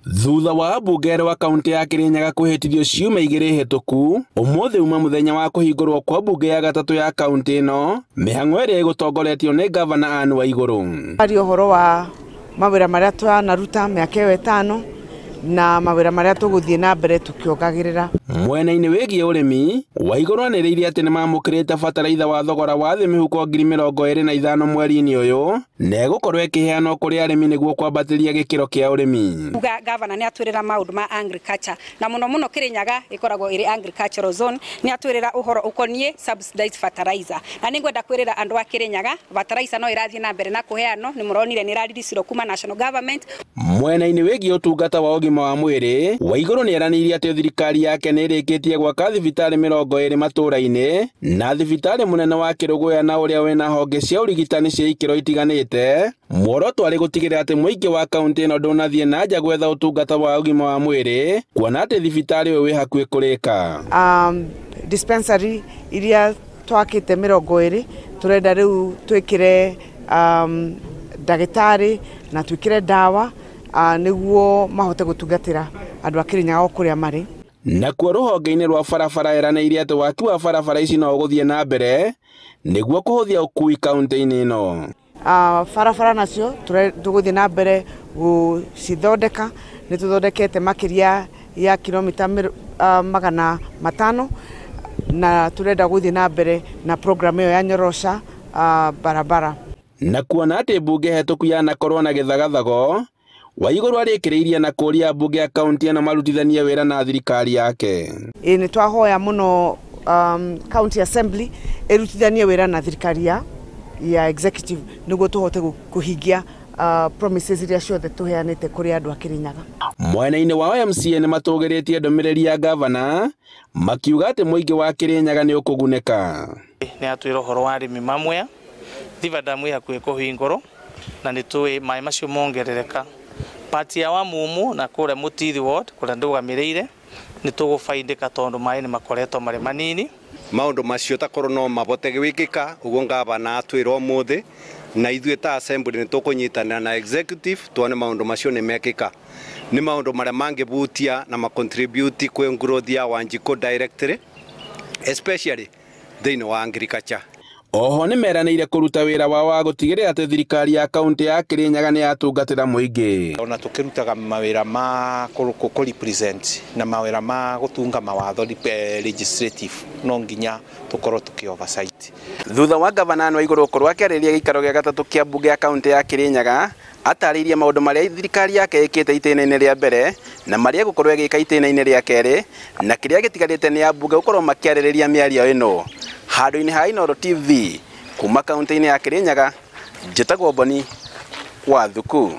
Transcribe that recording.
Thutha wa ambunge erĩ wa kaunti ya Kirinyaga kwĩhĩtithio ciumia igĩrĩ hĩtũku, ũmũthĩ uma mũthenya wa kũhingũrwo kwa mbunge ya gatatũ ya kaunti ĩno, mĩhang'o ĩrĩa ĩgũtongoretio nĩ ngavana Anne Waigũrũ. Aria ũhoro wa mawĩra marĩa twanaruta mĩaka ĩyo ĩtano na mawĩra marĩa tũgũthiĩ na mbere tũkĩongagĩrĩra. Mwena-inĩ wĩgiĩ ũrĩmi, Waigũrũ anĩrĩire atĩ nĩmamũkĩrĩte bataraitha wa thogora wa thĩ mĩhuko 25,000 mweri-inĩ ũyũ, na ĩgũkorwo ĩkĩheanwo kũrĩ arĩmi nĩguo kwambatĩria gĩkĩro kĩa ũrĩmi. Uga gavana nĩ atwĩrĩra maũndũ ma agriculture na mũno mũno Kirinyaga ĩkoragwo ĩrĩ agricultural zone, nĩ atwĩrĩra ũhoro ũkoniĩ subsidized fertilizer, na nĩngwenda kwĩrĩra andũ a Kirinyaga fertilizer no ĩrathiĩ na mbere na kũheanwo, nĩ mũronire nĩ ĩrariricinwo kuma national government. Mwena-inĩ wĩgiĩ ũtungata wa ũgima wa mwĩrĩ, Waigũrũ nĩ eranĩire atĩ thirikari yake nĩ ĩrĩkĩtie gwaka thibitarĩ 20 matũũra-inĩ na thibitarĩ mũnene wa Kĩrũgũya na ũrĩa wĩna honge cia ũrigitani cia ikĩro itiganĩte. Muoroto arĩ gũtigĩrĩra atĩ mũingĩ wa kaunti ĩno ndũnathiĩ na nja gwetha ũtungata wa ũgima wa mwĩrĩ, kuona atĩ thibitarĩ ũyũ wĩ hakuhĩ kũrĩka. Dispensary iria twakĩte 20 tũrenda rĩu twĩkĩre ndagĩtarĩ na twĩkĩre ndawa nĩguo mahote gũtungatĩra andũ a Kirinyaga o kũrĩa marĩ. Nakuo rũhonge-inĩ rwa barabara eranĩire atĩ waki wa barabara ici no ũgũthiĩ na mbere nĩguo kũhũthia ũkui kaunti-inĩ ĩno. Barabara nacio tũgũthiĩ na mbere gũcithondeka, nĩ tũthondekete makĩria ya kilomita 500 na tũrenda gũthiĩ na mbere na program ĩyo ya Nyorosha barabara. Na kuona atĩ mbunge hetũku yanakorwo na gĩthagathago, Waigũrũ arĩkĩrĩirie na kũũria ambunge a kaunti ĩno marutithanie wĩra na thirikari yake. Ĩ nĩ twahoya mũno county assembly ĩrutithanie wĩra na thirikari ya executive nĩguo tũhote kũhingia promises iria ciothe tũheanĩte kũrĩ andũ a Kirinyaga. Mwena-inĩ wa MCA nĩ matũgĩrĩtie ndũmĩrĩri ya gavana makiuga atĩ mũingĩ wa Kirinyaga nĩ ũkũgunĩka. Nĩ atwĩra ũhoro wa arĩmi mamwe Thiva Dam ĩ hakuhĩ kũhingũrwo na nĩ tũĩ maĩ macio mongerereka. Pati ya Wamumu na kũrĩa Mũtithi ward kũrĩa ndũgamĩrĩire nĩ tũgũbaindĩka tondũ maĩ nĩ makoretwo marĩ manini. Maũndũ macio takorwo no mabote gwĩkĩka ũguo ngavana atwĩra ũmũthĩ, na ithuĩ ta assembly nĩ tũkũnyitanĩra na executive tuone maũndũ macio nĩ mekĩka. Nĩ maũndũ marĩa mangĩbutia na macontribute kwĩ growth ya Wanjikũ directly, especially thĩinĩ wa agriculture. Oho nĩ meranĩire kũruta wĩra wao wa gũtigĩrĩra atĩ thirikari ya kaunti ya Kirinyaga nĩ yatungatĩra mũingĩ. Ona tũkĩrutaga mawĩra ma kũ represent na mawĩra ma gũtunga mawatho legislative no nginya tũkorwo tũkĩ oversight. Thutha wa gavana Anne Waigũrũ gũkorwo akĩarĩria gĩikaro gĩa gatatũ kĩa mbunge ya kaunti ya Kirinyaga, atarĩirie maũndũ marĩa thirikari yake ĩkĩte itĩna-inĩ rĩa mbere na marĩa ĩgũkorwo ĩgĩka itĩna-inĩ rĩa kerĩ, na kĩrĩa gĩtigarĩte nĩ ambunge gũkorwo makĩarĩrĩria mĩario ĩno. Handũ-inĩ ha Inooro TV kuma kaunti-inĩ ya Kirinyaga, njĩtagwo Boni wa Thuku.